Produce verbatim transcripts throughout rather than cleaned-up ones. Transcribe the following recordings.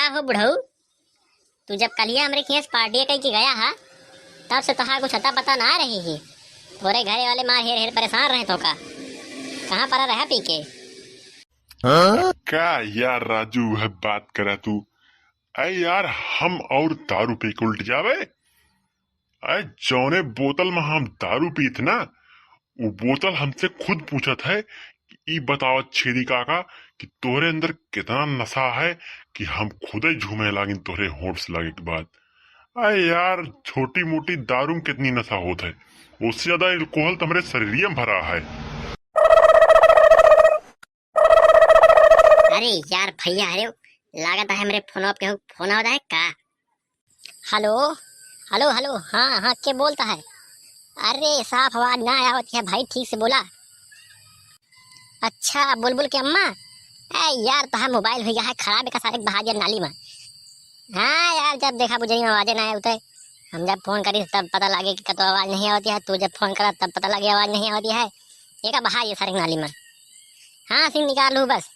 हो बुढ़ऊ, तू जब कलिया हमरे खेस पार्टी कई के गया हा, तब से तोहार कुछ अता पता ना रही ही। तोरे घरे वाले मार हेर हेर परेशान रहे तोका। कहाँ परा रहा पी के? हाँ? का यार राजू, वह बात करा तू? अरे यार, हम और दारू पी के उल्ट जावे? अरे जौने बोतल में हम दारू पीत ना, उ बोतल हमसे खुद पूछत है कि ई बतावा छेदी काका कि तोहरे अंदर कितना नशा है कि हम खुदे झूमे लागिन तोहरे होठ से लागे के बाद। अरे यार, छोटी मोटी दारू में कितनी नशा होत है, उससे ज्यादा अल्कोहल तो हमरे शरीरिया में भरा है। अरे यार भैया, अरे लागत है हमरे फोन पे केहू फोन आवत है का? हेलो, हेलो, हेलो, हाँ, हाँ, के बोलता है? अरे साफ आवाज ना आवत है भाई, ठीक से बोला। अच्छा, बुलबुल के अम्मा? ए यार, तोहार मोबाइल हो गया है खराब, एका सारे बहा दिया नाली में। हाँ यार, जब देखा बुझई में आवाजे ना आए उते, हम जब फोन करी तब पता लागे कि कतो आवाज नहीं आवती है, तू जब फोन करा तब पता लागे आवाज नहीं आवती है। एका बहा ये सारे नाली में। हाँ, सिम निकाल लू बस,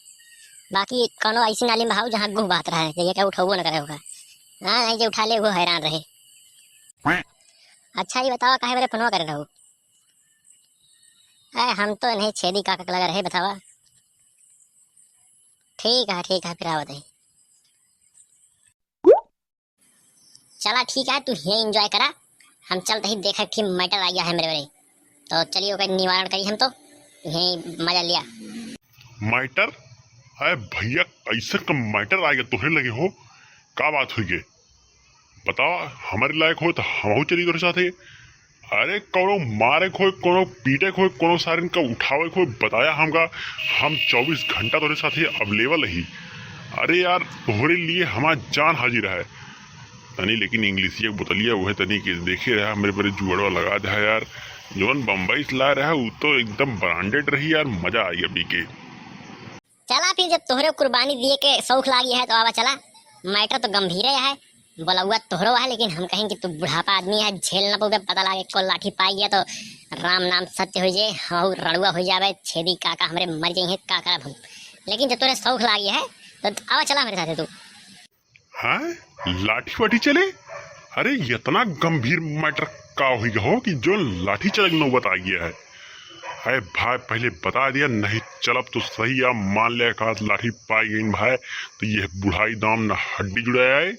बाकी कोनो ऐसी नाली में बहाऊ जहाँ गुह बहत रहे, जे एका उठौबो न करे होगा। हाँ, नहीं जे उठा ले वो हैरान रहे। अच्छा, ये बतावा काहे बरे फोनवा करे रहू? ए, हम तो नहीं छेदी काका के लगा रहे, बतावा। ठीक है, ठीक है, फिर आवत है। चला ठीक है, तू यहीं एंजॉय करा, हम चलते ही देखा कि मैटर आ गया है मेरे बरे, तो चलिए ओकर निवारण करी हम तो यहीं मजा लिया। मैटर? अरे भैया, ऐसा का मैटर आ गया तोहरे लगे हो? का बात हुई गे? बतावा, हमारे लायक हो तो हमहू चली तोरे साथे। अरे कौनो मारे खोए, कौनो पीटे खोए, कौनो सारन का उठावे खोए, बताया हमका, हम चौबीस घंटा तोरे साथे अवेलेबल ही। अरे यार, तोहरे लिए हमार जान हाजिर है। तनी लेकिन इंग्लिशिया के बोतलिया उहे तनी के देखे रहा, हमरे बरे जुअड़वा लगा दे यार। जौन बम्बई से लाए रहा, उ तो एकदम ब्रांडेड रही यार, मजा आई अभी के। चला फिर, जब तोहरे कुर्बानी दिए के शौक लागी है तो आवा चला। मैटर तो गंभीर है, बोलौआ तोहरो है, लेकिन हम कहें कि तू बुढ़ापा आदमी है, झेल ना पउबे, पता लागे को लाठी पाई गया तो राम नाम सत्य हो जाए, हम रड़ुआ हो जावे, छेदी काका हमरे मर जाइए, का करब हम। लेकिन जब तोहरे शौक लागी है तो आवा चला हमरे साथे तू। हैं? लाठी वाठी चले? अरे, इतना गंभीर मैटर का हो गया हो कि जो लाठी चले के नौबत आ गया है? अरे भाई, पहले बता दिया, नहीं चलब तो सही, या मान ले का लाठी पाई गई भाई, तो ये बुढ़ाई दाम ना हड्डी जुड़े आए,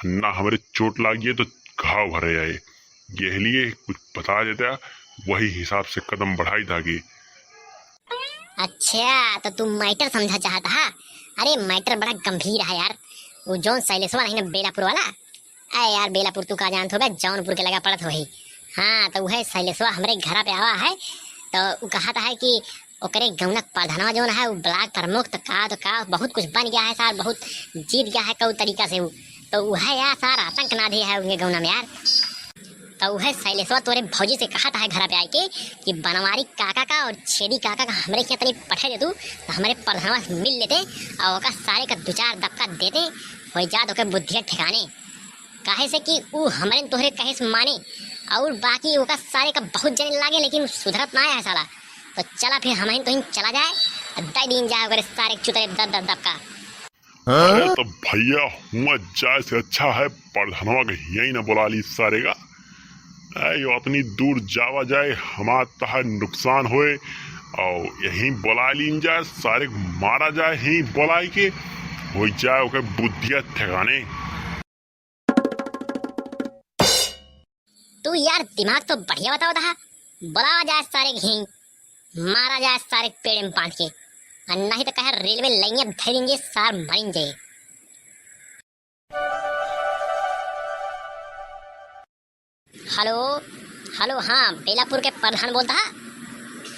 ना हमरे चोट लाग गई तो घाव भरे आए। यह लिए कुछ बता देता, वही हिसाब से कदम बढ़ाई था कि। अच्छा, तो तू मैटर समझा चाहता है? अरे, मैटर बड़ा गंभीर है यार। वो जौन शैलेशवा नहीं ना, बेलापुर वाला? अरे यार, बेलापुर तू का जानत होबे, जौनपुर के लगा पड़त होही। हाँ, तो वह शैलेशवा हमरे घरा पे आवा है, तो उ कहत है कि ओकरे गौना के प्रधानवा जौन है, वो ब्लॉक प्रमुख तो का, तो का, बहुत कुछ बन गया है सार, बहुत जीत गया है कऊ तरीका से वो। तो वह यार सार आतंक ना दे है उनके गौना में यार। तो उहे शैलेशवा तोरे भौजी से कहत है घरा पे आके कि बनवारी काका का और छेदी काका का हमरे के तनी पठा दे तू, तो हमरे प्रधानवा से मिल लेते और ओका सारे का दो चार दबका देते, हो जात ओके बुद्धिया ठिकाने। काहे से कि ऊ हमरे तोहरे कहे से माने, और बाकी ओका सारे का बहुत जने लागे, लेकिन ऊ सुधरत ना है साला। तो चला फिर हमहिन तोहिन चला जाए, दे दीन जाए ओकरे सारे के चुतरे दब दब दबका। अरे तो भैया, हुआ जाए से अच्छा है प्रधानवा के यही ना बुला ली सारे का। अरे, यो इतनी दूर जावा जाए, हमार तहार नुकसान होए, और यहीं बुला लीन जाए, सारे के मारा जाए, यहीं बुलाई के हो जाए ओके बुद्धिया ठिकाने। तू यार दिमाग तो बढ़िया बतावा था, बुलावा जाए सारे के यहीं, मारा जाए सारे के पेड़े में बांध के, और नहीं तो कहे रेलवे लाइन में धरेंगे सार मरेंगे। हेलो, हेलो, हाँ, बेलापुर के प्रधान बोलता है?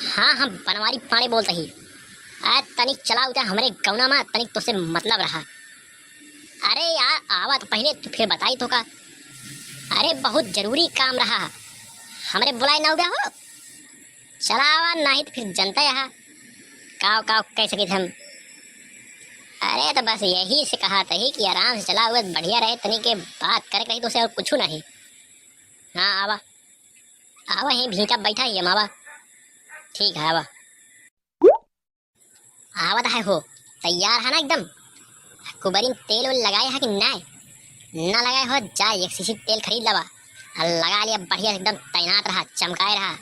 हाँ, हम बनवारी पांडे बोलता ही। अरे तनिक चला उता हमरे गौना में, तनिक तोसे मतलब रहा। अरे यार, आवा तो पहले, तू फिर बताई तो का। अरे बहुत जरूरी काम रहा, हमरे बुलाए ना हुआ हो। चला आवा, नहीं तो फिर जनता यहाँ काव काव कह सकित हम। अरे तो बस यही से कहा तही कि आराम से चला हुआ बढ़िया रहे, तनी के बात करे के रही तो उसे और कुछ नहीं। हाँ आवा, आवा यहीं भींचा बैठा ही हम, आवा। ठीक है, आवा। आवत है हो, तैयार है ना एकदम? कुबरी में तेल उल लगाए है कि नाय? ना लगाए हो, जा एक शीशी तेल खरीद लावा और लगा लिया, बढ़िया एकदम तैनात रहा, चमकाए रहा।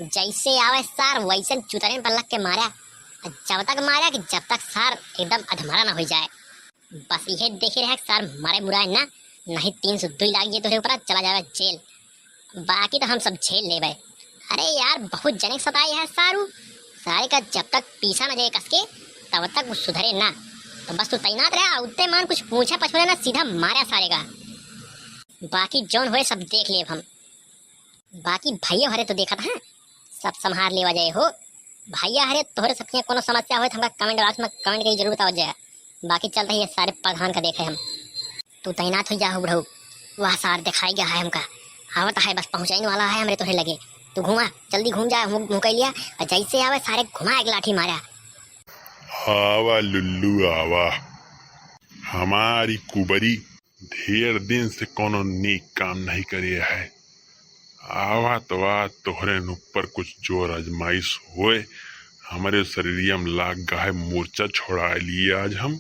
जैसे आवे सार वैसे चुतरेन पर लग के मारा, और जब तक मारा कि जब तक सार एकदम अधमरा ना हो जाए। बस इहे देखे रहे सार मरे मुराए ना, नहीं तीन सौ दुई लाग जाए तोहरे ऊपर, चला जावे जेल। बाकी तो हम सब झेल लेबे। अरे यार, बहुत जने के सताए है सारू। सारे का जब तक पीसा ना जाए कसके, तब तक वो सुधरे ना। तो बस तू तैनात रहे, उतने मान कुछ पूछा पछुना ना, सीधा मारा सारे का। बाकी जौन होए सब देख लेब हम। बाकी भैया हरे तो देखत हैं, सब संभार लेवा जाए हो। भैया हरे तोहरे सबके कोनो समस्या होए तो हमका comment box में comment करके जरूर बताओ जाए। बाकी चल रही है सारे प्रधान का देखे हम। तू तैनात हो जा हो बुढ़ऊ। वाह सार, दिखाई गया है हमका। आवत है, बस पहुँचाइन वाला है हमरे तोहरे लगे। तू घूमा, जल्दी घूम जा, मुँह, मुँह कइ लिया। और जैसे आवे सारे घुमा एक लाठी मारा। आवा लुल्लू आवा, हमारी कुबरी ढेर दिन से कोनो नीक काम नहीं करे है। आवा तो आ तोहरे ऊपर कुछ जोर आजमाइश होए, हमरे शरीरिया में लाग गा है, मोर्चा छोड़ा लिए आज हम।